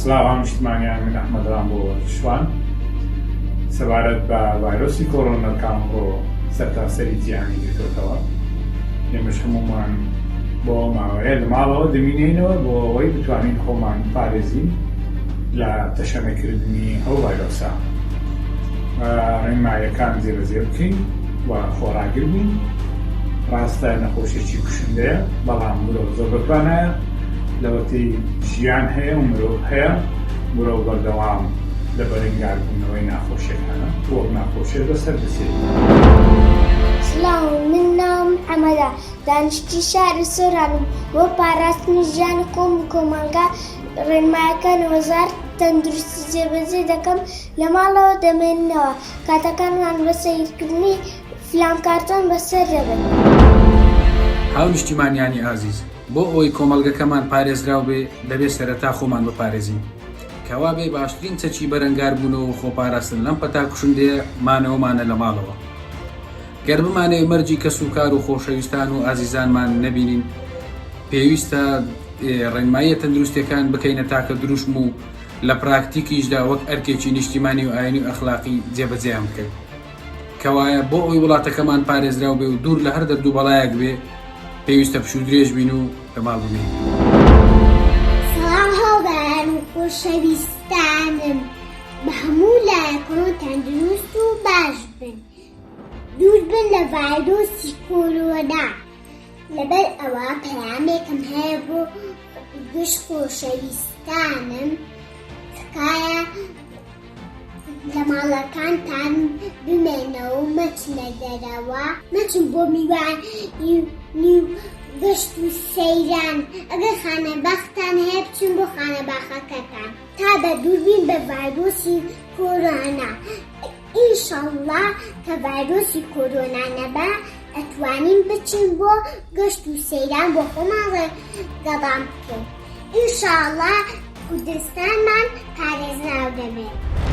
سڵاو هاونیشتمانیان من ئەحمەد ڕامبۆ شوان سەبارەت بە ڤایرۆسی کۆرۆنا کە ئەمڕۆ سەرتاسەری جیهانی گرتۆتەوە ئێمەش هەموومان بۆ ئەو ماوەیە لە ماڵەوە دەمینێینەوە بۆ ئەوەی بتوانین خۆمان پارێزین لە تەشەنەکردنی ئەو ڤایرۆسە ڕێنمایەکان جێبەجێ بکەین و خۆڕاگر بین ڕاستە نەخۆشیی کوشندەیە بەڵام مرۆڤ زۆر بەتوانایە لەوەتەی ژیان هەیە و مرۆڤ هەیە، مرۆڤ بەردەوام لە بەرەنگاربوونەوەی ناخۆشیەکانە و ئەو ناخۆشیەش بەسەر دەچێت. سڵاو من ناوم محەمەدە دانیشتوی شاری سۆرانم بۆ پاراستنی ژیانی خۆم و کۆمەڵگا ڕێنمایەکانی وەزارەتی تەندروستی جێبەجێ دەکەم لە ماڵەوە دەمێننەوە کاتەکانمان بە سەیرکردنی فلان کارتۆن بەسەر دەبەین. هاونیشتیمانیانی ئازیز بۆ ئەوەی کۆمەڵگەکەمان پارێزراو بێ، دەبێ سەرەتا خۆمان بپارێزین. کەوابێ باشترین چەکی بەرەنگاربوونەوە و خۆپاراستن لەم پەتا کوشندەیە مانەوەمانە لە ماڵەوە. گەر بمانەوێ مەرگی کەسوکار و خۆشەویستان و ئازیزانمان نەبینین، پێویستە ڕێنماییە تەندروستییەکان بکەینە تاکە دروشم و لە پراکتیکیشدا وەک ئەرکێکی نیشتیمانی و ئایینی و ئەخلاقی جێبەجێیان بکەین. کەوایە بۆ ئەوەی وڵاتەکەمان پارێزراو بێ و دوور لە هەر دەرد و بەڵایەک بێ، پێویستە پشوو درێژ بین و لە ماڵ بمێنین. سڵاو هاوڕێیان و خۆشەویستانم بە هەموو لایەکەوە تەندروست و باش بن دوور بن لە ڤایرۆسی کۆرۆنا لەبەر ئەوە پەیامێکم هەیە بۆ گشت خۆشەویستانم تکایە لە ماڵەکانتان بمێنەوە و مەچنە دەرەوە، مەچن بۆ میوانی و گەشت و سەیران، ئەگەر خانەباختان هەیە بچن بۆ خانەباخەکەتان تا بە دوور بین بە ڤایرۆسی کۆرۆنا، ئینشەڵڵا کە ڤایرۆسی کۆرۆنا نەبا ئەتوانین بچین بۆ گەشت و سەیران بۆ خۆمان ڕێگەبان بکەین، ئینشەڵڵا کوردستانمان پارێزراو دەبێت.